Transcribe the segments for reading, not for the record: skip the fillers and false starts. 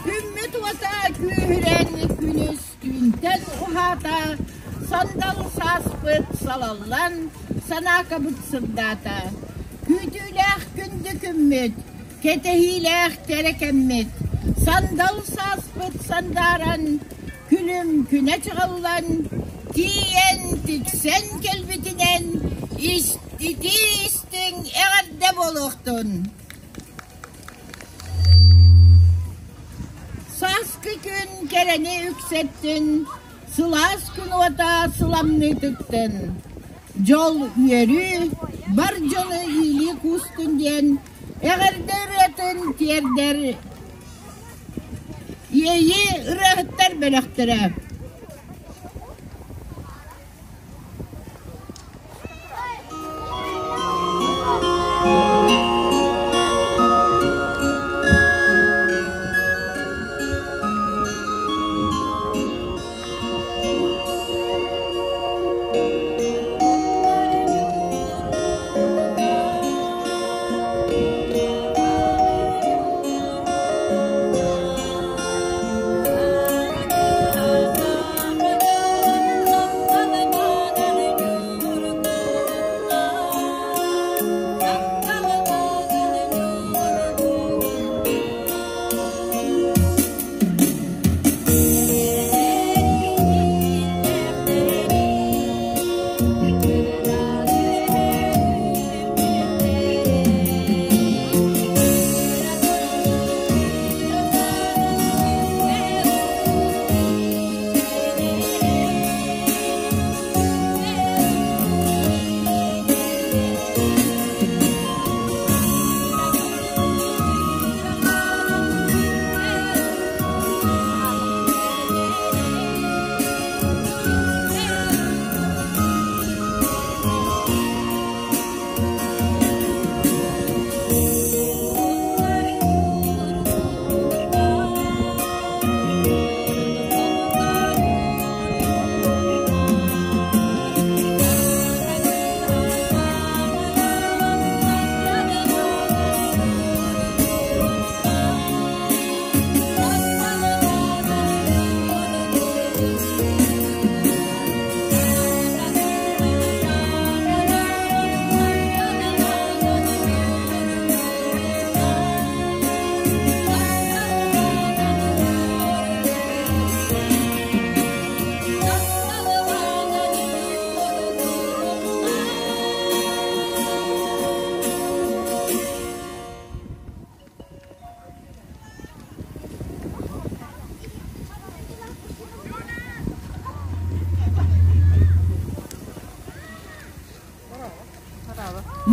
Күммүт уота күүһүрэн күнүс түүнтэн уһаата, сандал сааспыт салаллан санаакабыт сырдаата. Күүтүүлээх күндү күммүт, кэтэһиилээх кэрэ кэммит, сандал сааспыт сандааран, күлүм күнэ чаҕыллан, тиийэн тиксэн кэлбитинэн итии истиҥ эҕэрдэ буолуохтун! Сааскы күн кэрэни үксэттин, сылаас күн уота сыламныы тыктын. Дьол үөрүү, бар дьону иилии куустун диэн эҕэрдэ ырыатын тиэрдэр Иэйии ырыаһыттар бөлөхтөрө.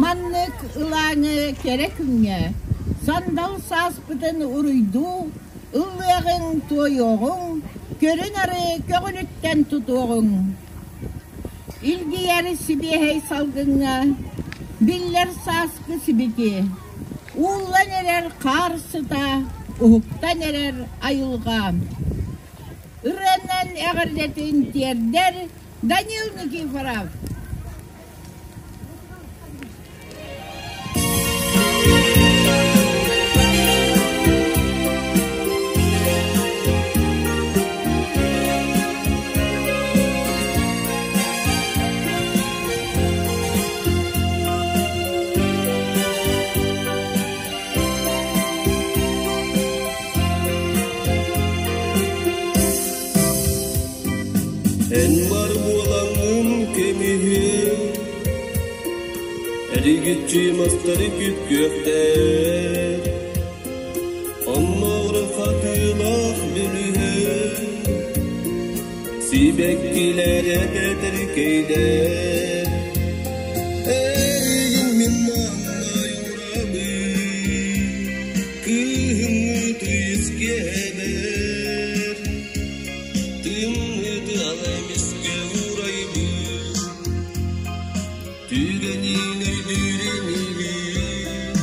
Маннык ылааҥы кэрэ күҥҥэ сандал сааспытын уруйдуу, ыллыаҕыҥ, туойуоҕуҥ, көрү-нары көҕүлүттэн тутуоҕуҥ. Илгийэр сибиэһэй салгыҥҥа биллэр сааскы сибики, ууллан эрэр хаар сыта, уһуктан эрэр айылҕа. Ырыанан эҕэрдэтин тиэрдэр Данил Никифоров. Эн бар буолаҥҥын көмүһү Эригиччи мастары күп-күөхтэр Оннооҕор хатыылаах бүлүһүн Сибэккилэр этэтэркэйдэр Эригин мин маҥнай урабын Кыыһыҥҥы тыйыс киэһэбэр Тымныы тыал эмискэ уурайбыт Түгэниин өйдүүрүн илиин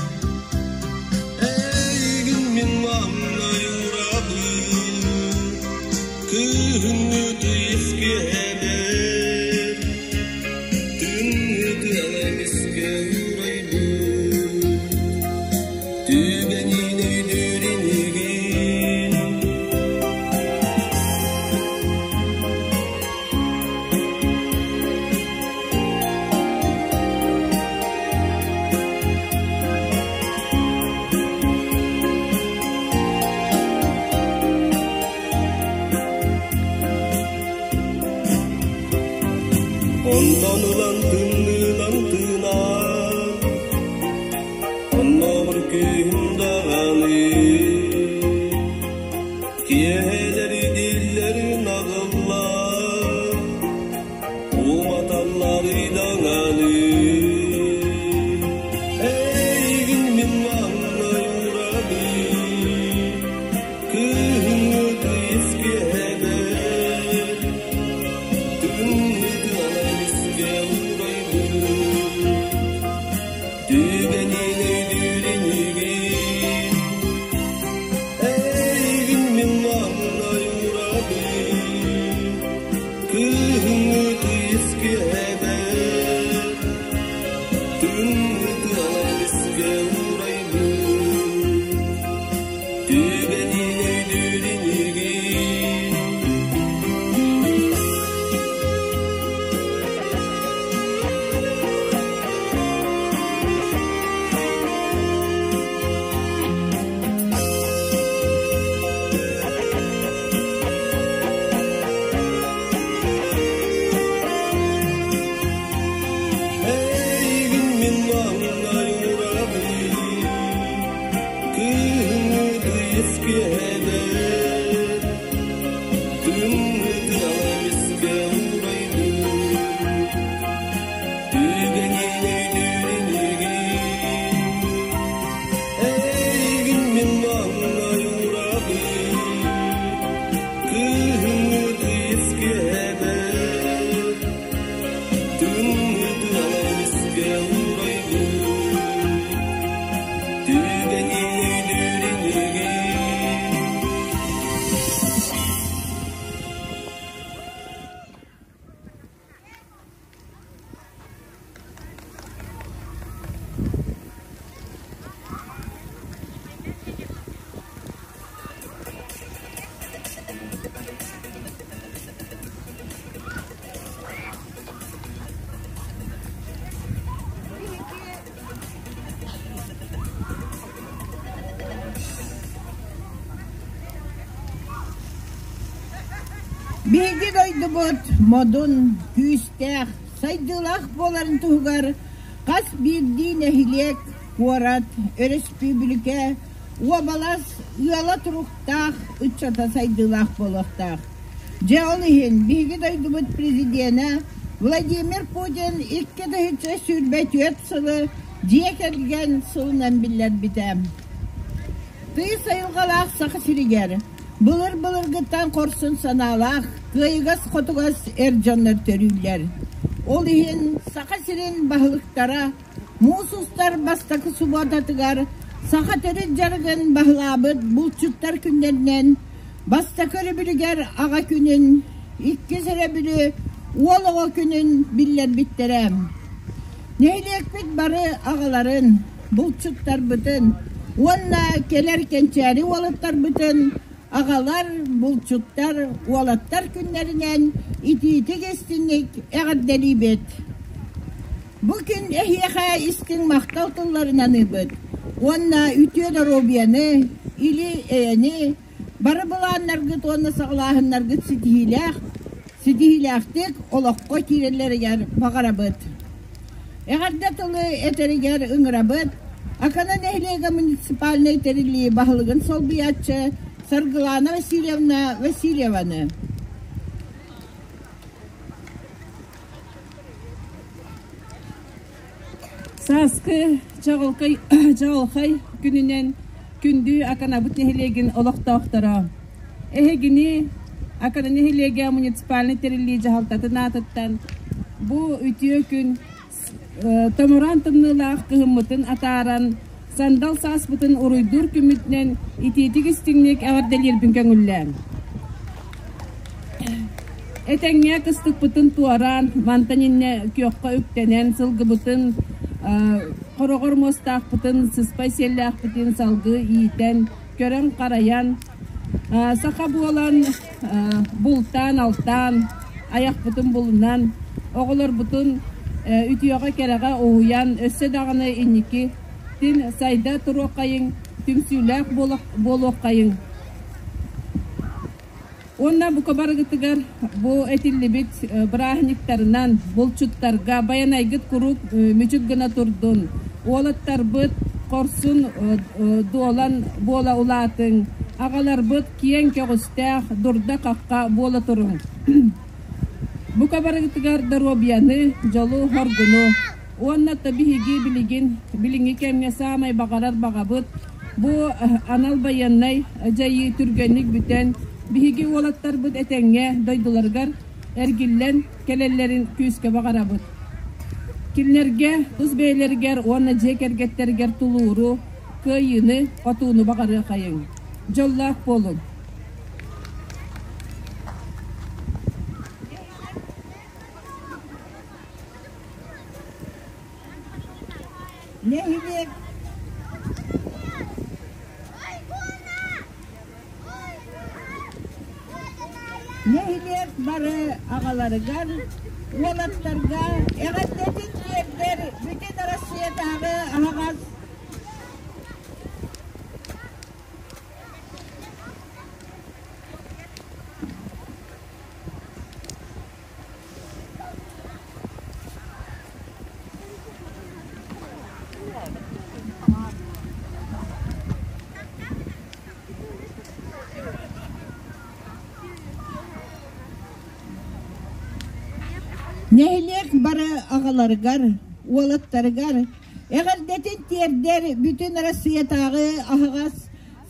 Эйигин мин маҥнай урабын Кыыһыҥҥы тыйыс киэһэбэр. Түгэнин өйдүүр инигин. Эйигин мин маҥнай уурабын, Кыһыҥҥы тыйыс киэһэбэр, Тымныытын эмискэ уурайдым, Түгэнин өйдүүр инигин. Эйигин мин маҥнай уурабын, Кыһыҥҥы тыйыс киэһэбэр, Тымныытын эмискэ уурайдым, Түгэнин өйдүүр инигин. Биһиги дойдубут модун, күүстээх, сайдыылаах буоларын туһугар хас биирдии нэһилиэк, куорат, өрөспүүбүлүкэ, уобалас ыала туруктаах, ыччата сайдыылаах буолуохтаах. Дьэ ол иһин биһиги дойдубут президенэ Владимир Путин 2024 сылы дьиэ кэргэн сылынан биллэрбитэ. Тыйыс айылҕалаах Саха сиригэр былыр-былыргыттан хорсун санаалаах, кыайыгас-хотугас эр дьоннор төрүүллэр. Ол иһин Саха сирин баһылыктара муус устар бастакы субуотатыгар саха төрүт дьарыгын баһылаабыт булчуттар күннэринэн бастакы өрөбүлүгэр аҕа күнүн, иккис өрөбүлү уол оҕо күнүн биллэрбиттэрэ. Нэһилиэкпит бары аҕаларын, булчуттарбытын уонна кэлэр кэнчээри уолаттарбытын аҕалар, булчуттар, уолаттар күннэринэн итиитик-истиҥник эҕэрдэлиибит. Бу күн эһиэхэ истиҥ махтал тылларын аныыбыт уонна үтүө доруобуйаны, или-эйэни, бары былааннаргыт уонна саҕалааһыннаргыт ситиһиилээх, ситиһиилээхтик олоххо киирэллэригэр баҕарабыт. Эҕэрдэ тылы этэригэр ыҥырабыт Акана нэһилиэгэ муниципальнай тэриллии баһылыгын солбуйааччы Саргылана Васильевна Васильеваны. Сааскы чаҕылхай, чаҕылхай күнүнэн күндү Аканабыт нэһилиэгин олохтоохторо! Эһигини Акана нэһилиэгэ муниципальнай тэриллии дьаһалтатын аатыттан бу үтүө күн томороон тымныылаах кыһыммытын атааран, сандал сааспытын уруйдуур күммүтүнэн итиитик истиҥник эҕэрдэлиирбин көҥүллээҥ. Этэҥҥэ кыстыкпытын туораан, мантан иннэ күөххэ үктэнэн, сылгыбытын хороҕор муостаахпытын, сыспай сиэллээхпитин салгыы иитэн, көрөн-харайан, саха буолан бултаан-алтаан, айахпытын булунан, оҕолорбутун үтүөҕэ-кэрэҕэ уһуйан, өссө даҕаны инники тин сайда туруоххайыҥ, түмсүүлээх буолуоххайыҥ. Уонна бука барыгытыгар бу этиллибит бырааһынньыктарынан булчуттарга байанайгыт куруук мүчүк гына турдун, уолаттарбыт хорсун дуолан буола улаатыҥ, аҕаларбыт киэҥ көҕүстээх дурда-хахха буола туруҥ. Бука барыгытыгар доруобуйаны, дьолу-хоргуну уонна да биһиги билигин билиҥҥи кэмҥэ саамай баҕарар баҕабыт Бу анал байыаннай дьайыы түргэнник бүтэн, биһиги уолаттарбыт этэҥҥэ дойдуларыгар эргиллэн кэлэллэрин күүскэ баҕарабыт. Кинилэргэ тус бэйэлэригэр уонна дьиэ кэргэттэригэр тулууру, кыайыыны, хотууну баҕарыахайыҥ. Дьоллоох буолуҥ! Нэһилиэк. Нэһилиэк бары аҕаларыгар, уолаттарга эҕэрдэтин тиэрдэр Бүтүн Россиятааҕы аһаҕас Нэһилиэк бары аҕаларыгар, уолаттарыгар эҕэрдэтин тиэрдэр Бүтүн Россиятааҕы аһаҕас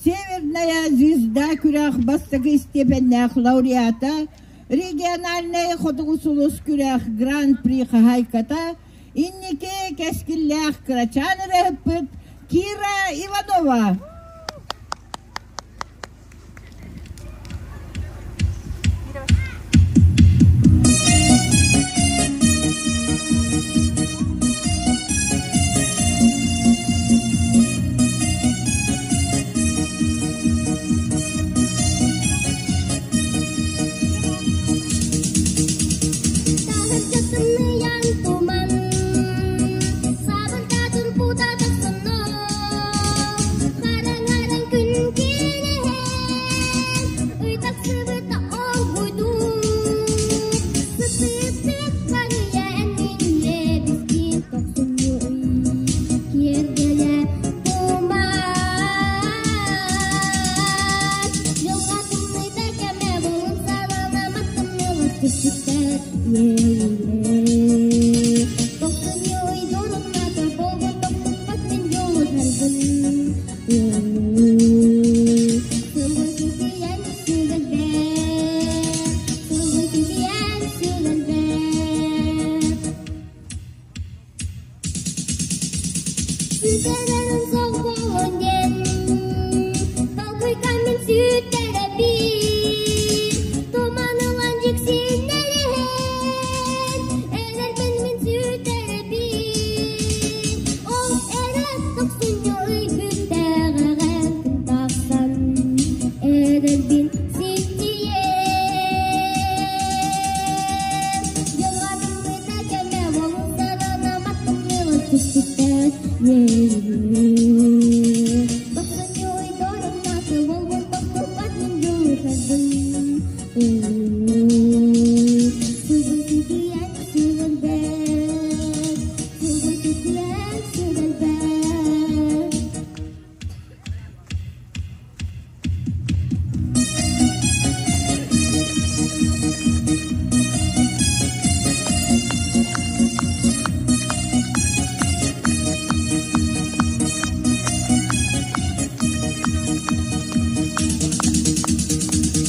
Северная звезда күрэх бастакы истиэпэннээх лауреата, региональнай Хотугу сулус күрэх Гран-при хаһаайката, инники кэскиллээх кырачаан ырыаһыппыт Кира Иванова. Таһырдьа тымныйан туман, сабырдаатын кута тахсынна. Хараҥаран күн киэҥэһэн, ый тахсыбыта оргуйдуу. Сытыытык харыйа энниннэ бискин тохсунньу ый киэргэлэ туман. Дьылҕа тымныйда кэмэ булун саралама тымныылар түспүттэр иэйиилэр. Тохсунньу ый дурунната болбун тохтуппат мин дьулуһарбын. Сылгы ситийэн сүгэлбэт, сылгы ситийэн сүгэлбэт. Сүтэрэрин солбуон диэн, толкуйга мин сүтэрэбин. Туман ылан дьиксиннэриһэн, эрэрбин мин сүтэрэбин. Ол эрэ тохсунньу ый бүттэҕэҕэ күн тахсан, эрэрбин ситиэм. Дьылҕа тымныыта кэмэ болуттарына маттымныылар түспүттэр иэйии. Тохсунньу ый доруннааты болбун тохтуппат мин дьулуһарбын. Сылгы ситиэн сүгэлбэт, сылгы ситиэн сүгэлбэт.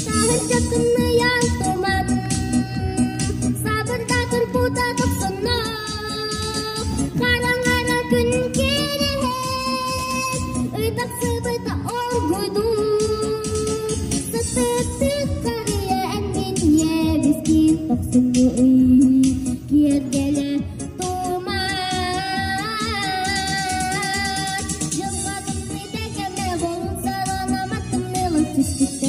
Таһырдьа тымныйан туман, сабырдаатын кута тохсунна. Хараҥара күн киэрэһэн, ый тахсыбыта оргуйдуу. Сытыытык харыйа эн мин ийэбискин тохсунньу ый киэргэлэ туман. Дьылҕа тымныйда кэмэ болун сарана маттымныылар түспүттэр.